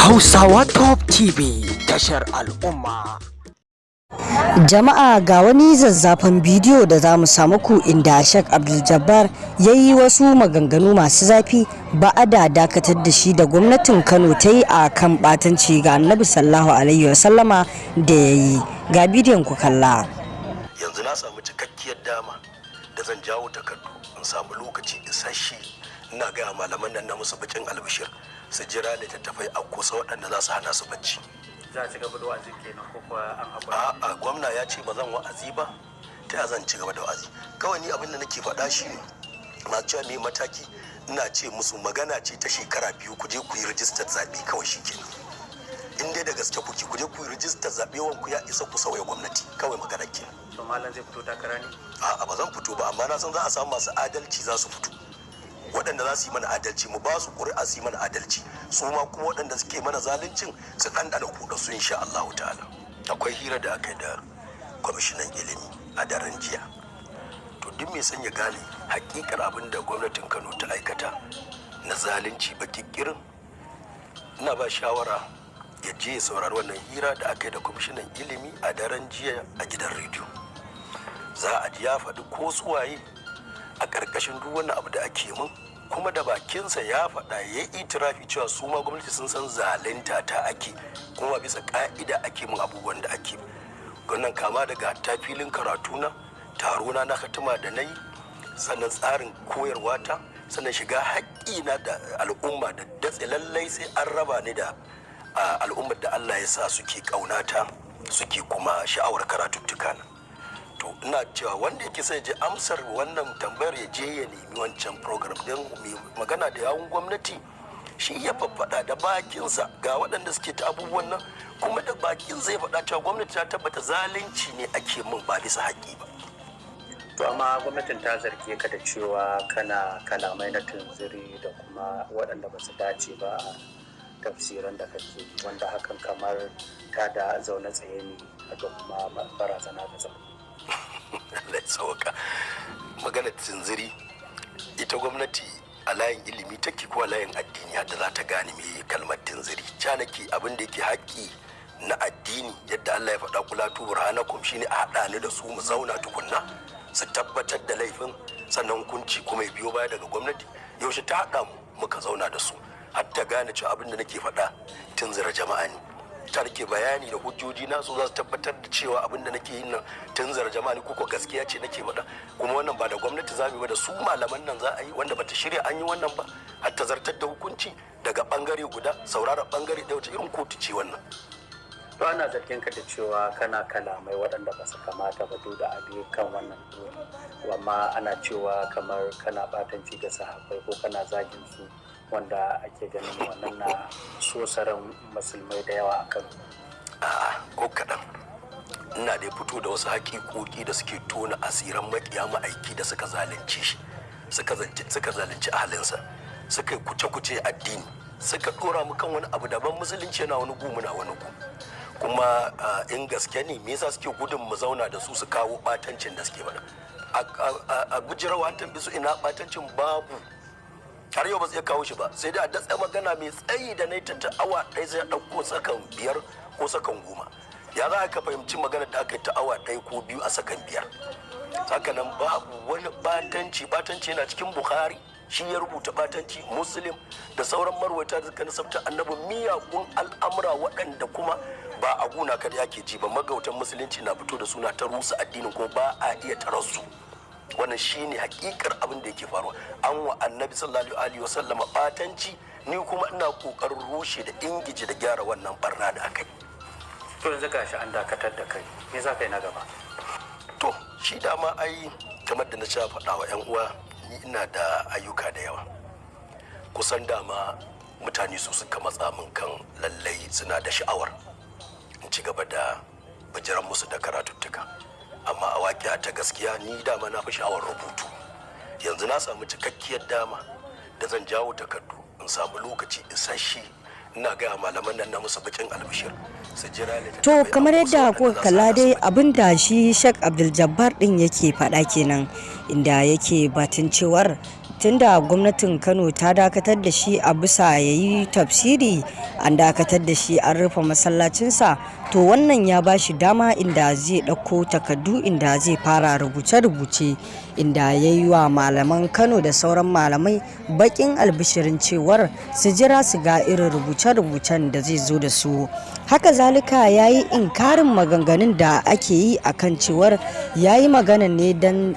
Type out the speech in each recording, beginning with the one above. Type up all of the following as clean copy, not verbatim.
Hausawa Top TV, tashar al'umma. Jama'a, ga wani zazzafan bidiyo da za mu samu ku inda Sheikh Abdul Jabbar ya yi wasu maganganu masu zafi ba a da dakatar da shi da gwamnatin Kano ta yi a kan batanci ga Annabi sallallahu alaihi wasallama da ya yi. Ga bidiyon ku kalla. Yanzu na samu cikakkiyar dama da zan jawo takardu in samu lokaci isasshe. Ina gaya malaman nan na musu bakin albishir, su jira littattafai a kusa waɗanda za su hana su bacci. Za a ci gaba da wa'azi kenan ko kuwa an haƙura? A'a, gwamna ya ce ba zan wa'azi ba, ta ya zan ci gaba da wa'azi? Kawai ni abin da nake faɗa shi ne, masu cewa me mataki, ina ce musu magana ce ta shekara 2. Ku je ku yi rijistar zaɓe kawai, shi kenan. In dai da gaske kuke, ku je ku yi rijistar zaɓe, wanku ya isa ku sauya gwamnati, kawai magana kenan. To, malam zai fito takara ne? A'a, ba zan fito ba, amma na san za a samu masu adalci za su fito, waɗanda za su yi mana adalci. Mu ba su ƙuri'a su yi mana adalci, su ma kuma waɗanda suke mana zaluncin su ɗanɗana kuɗa su, insha Allah ta'ala. Akwai hira da aka yi da kwamishinan ilimi a daren jiya. To, duk mai son ya gane hakikar abin da gwamnatin Kano ta aikata na zalunci bakikirin, ina ba shawara ya je ya saurari wannan hira da aka yi da kwamishinan ilimi a daren jiya a gidan rediyo. Za a ji ya faɗi ko suwaye a ƙarƙashin duk wani abu da ake mun, kuma da bakinsa ya faɗa, ya yi itirafi cewa su ma gwamnati sun san zalunta ta ake, kuma bisa ƙa'ida ake mun abubuwan da ake wannan, kama daga ta filin karatuna, tarona na hatima da na yi, sannan tsarin koyarwa ta, sannan shiga haƙƙina da al'umma da datse lallai sai an raba ni da al'ummar da Allah ya sa suke ƙaunata, suke kuma sha'awar karatuttuka na. To, ina cewa wanda yake sai ji amsar wannan tambayar ya je ya nemi wancan program din. Mai magana da yawun gwamnati shi ya faffada da bakinsa ga waɗanda suke ta abubuwan nan, kuma da bakin zai faɗa cewa gwamnati ta tabbata zalunci ne ake min ba bisa haƙƙi ba. To, amma gwamnatin ta zarge ka da cewa kana kalamai na tunziri da kuma waɗanda ba su dace ba a tafsiran da kake, wanda hakan kamar ta da zaune tsaye ne da kuma barazana ga tsaro. Allah ya sauka. Magana tunziri, ita gwamnati a layin ilimi take ko a layin addini hadda za ta gane me kalmar tunziri? Canaki abin da yake haƙƙi na addini, yadda Allah ya faɗa, "Qul hatu burhanakum", shine a haɗa ni da su mu zauna tukunna su tabbatar da laifin, sannan hukunci kuma ya biyo baya daga gwamnati. Yaushe ta haɗa mu muka zauna da su har ta gane cewa abin da nake faɗa tunzira jama'a ne? Ta rike bayani da hujjoji na, su za su tabbatar da cewa abin da nake yin nan tunzara jama'a ne ko gaskiya ce nake faɗa. Kuma wannan ba da gwamnati za mu yi ba, da su malaman nan za a yi, wanda bata shirya an yi wannan ba har ta zartar da hukunci daga bangare guda, saurara bangare ɗaya. Wace irin kotu ce wannan? To, ana zargin ka da cewa kana kalamai waɗanda ba su kamata ba duk da abi kan wannan dole, amma ana cewa kamar kana batanci ga sahabbai ko kana zagin su, wanda ake ganin wannan na sosaran musulmai da yawa a Kano. A'a, ko kaɗan. Ina dai fito da wasu haƙiƙoƙi da suke tona asiran maƙiya ma'aiki da suka zalunci shi, suka zalunci ahalinsa, suka yi kuce-kuce addini, suka ɗora mu kan wani abu daban. Musulunci yana wani gu, muna wani gu. Kuma in gaske ne, me yasa suke gudun mu zauna da su su kawo ɓatancin da suke faɗa? A bujirawa an tambaye su ina ɓatancin, babu. Har yau ba su iya kawo shi ba, sai dai a datse magana mai tsayi da na ta awa 1, sai a ɗauko sakan 5 ko sakan 10. Ya za ka fahimci magana da aka yi ta awa 1 ko 2 a sakan 5? Haka nan babu wani batanci. Batanci yana cikin Bukhari, shi ya rubuta batanci, Muslim da sauran marwaita da suka nasabta annabi miyagun al'amura, waɗanda kuma ba a guna kada yake ji ba. Magautan musulunci na fito da suna ta rusa addinin ko ba a iya tararsu. Wannan shine hakikar abin da yake faruwa. An wa Annabi sallallahu alaihi wasallam batanci, ni kuma ina kokarin rushe da ingije da gyara wannan barna da aka yi. To, yanzu gashi an dakatar da kai, me za ka yi na gaba? To, shi dama ai kamar da na sha faɗa wa 'yan uwa, ni ina da ayyuka da yawa. Kusan dama mutane su suka matsa min kan lallai suna da sha'awar in ci gaba da bijiran musu da karatuttuka, amma a waƙiya ta gaskiya ni dama na fi sha'awar rubutu. Yanzu na samu cikakkiyar dama da zan jawo takardu in samu lokaci isasshe. Ina gaya malaman nan na musu bakin albishir, su jira To, littattafai a kamar kusa yadda waɗanda kuka za su kalla hana su dai bacci. Abin da shi Sheikh Abdul Jabbar din yake faɗa kenan, inda yake batun cewar tunda gwamnatin Kano ta dakatar da shi a bisa ya yi tafsiri, an dakatar da shi an rufe masallacinsa, to wannan ya ba shi dama inda zai ɗauko takardu inda zai fara rubuce-rubuce, inda ya yi wa malaman Kano da sauran malamai baƙin albishirin cewar su jira su ga irin rubuce-rubucen da zai zo da su. Haka zalika ya yi inkarin maganganun da ake yi akan cewar ya yi magana ne don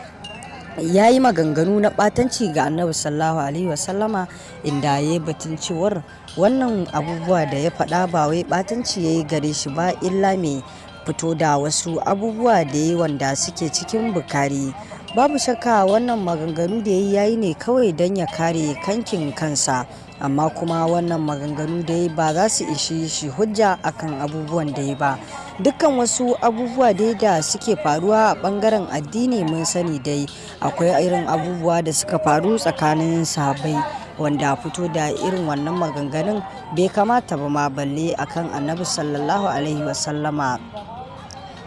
ya yi maganganu na ɓatanci ga Annabi sallallahu alaihi wasallama, inda ya yi batun cewar wannan abubuwa da ya faɗa ba wai ɓatanci ya yi gare shi ba, illa mai fito da wasu abubuwa da ya yi wanda suke cikin Bukari. Babu shakka wannan maganganu da ya yi ne kawai don ya kare kankin kansa, amma kuma wannan maganganu da ya ba za su ishi shi hujja akan abubuwan da ya ba. Dukkan wasu abubuwa dai da suke faruwa a bangaren addini mun sani dai akwai irin abubuwa da suka faru tsakanin sahabbai, wanda fito da irin wannan maganganun bai kamata ba ma, balle akan Annabi sallallahu alaihi wasallama.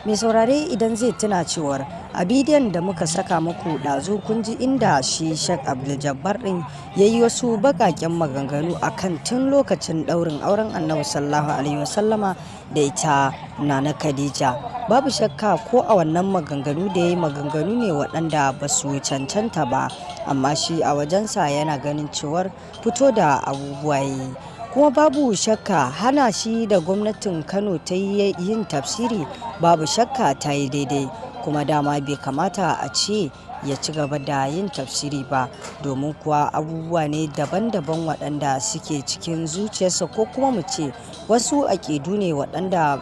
Mai saurare idan zai tuna cewar a bidiyon da muka saka muku ɗazu kun ji inda shi Sheikh Abdul Jabbar ɗin ya yi wasu baƙaƙen maganganu akan tun lokacin ɗaurin auren Annabi sallallahu alaihi wasallama da ita Nana Khadija. Babu shakka ko a wannan maganganu da ya yi maganganu ne waɗanda ba su cancanta ba, amma shi a wajensa yana ganin cewar fito da abubuwa yi. Kuma babu shakka hana shi da gwamnatin Kano ta yi yin tafsiri babu shakka ta yi daidai, kuma dama bai kamata a ce ya ci gaba da yin tafsiri ba, domin kuwa abubuwa ne daban-daban waɗanda suke cikin zuciyarsa, ko kuma mu ce wasu aƙidu ne waɗanda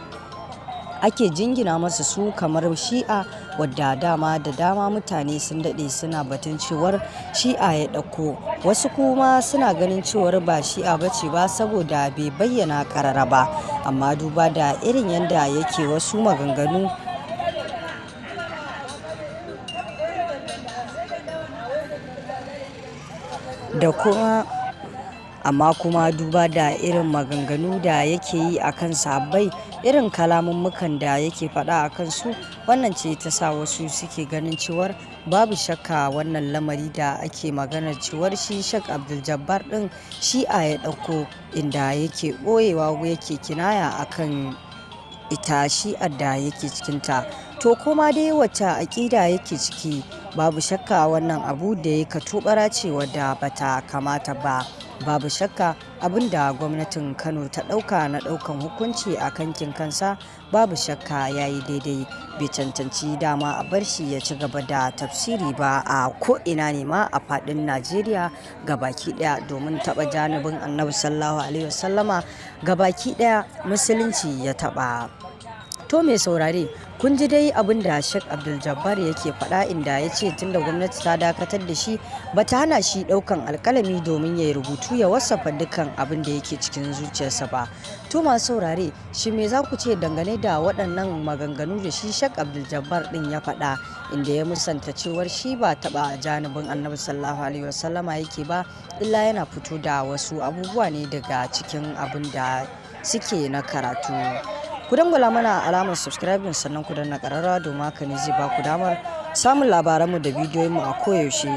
ake jingina masa su kamar Shi'a, wadda dama da dama mutane sun daɗe suna batun cewar Shi'a ya ɗauko. Wasu kuma suna ganin cewar ba Shi'a ba ce ba saboda bai bayyana ƙarara ba, amma duba da irin yadda yake wasu maganganu da kuma amma kuma duba da irin maganganu da yake yi a kan sahabbai, irin kalamummukan da yake faɗa a kansu, wannan ce ta sa wasu suke ganin cewar babu shakka wannan lamari da ake maganar cewar shi Sheikh Abdul Jabbar ɗin Shi'a ya ɗauko, inda yake ɓoyewa yake kinaya akan ita Shi'ar da yake cikinta. To koma dai wacce aƙida yake ciki, babu shakka wannan abu da ya katobara ce wadda bata kamata ba. Babu shakka abinda gwamnatin Kano ta ɗauka na ɗaukan hukunci a kankin kansa babu shakka ya yi daidai. Bai cancanci dama a bar shi ya ci gaba da tafsiri ba a ko'ina ne ma a faɗin Najeriya gabaki ɗaya, domin taɓa janibin Annabi sallallahu alaihi wasallama gabaki ɗaya musulunci ya taɓa. To mai saurare, kun ji dai abin da Sheikh Abdul Jabbar yake faɗa, inda ya ce tunda gwamnati ta dakatar da shi ba ta hana shi ɗaukan alƙalami domin ya yi rubutu ya wasafa dukkan abin da yake cikin zuciyarsa ba. To masu saurare, shi me za ku ce dangane da waɗannan maganganu da shi Sheikh Abdul Jabbar ɗin ya faɗa, inda ya musanta cewar shi ba taɓa janibin Annabi sallallahu alaihi wasallama yake ba, illa yana fito da wasu abubuwa ne daga cikin abin da suke na karatu. Ku dangwala mana alamar subscribing sannan ku danna ƙararrawa, domin haka ne zai ba ku damar samun labaranmu da bidiyoyinmu a koyaushe.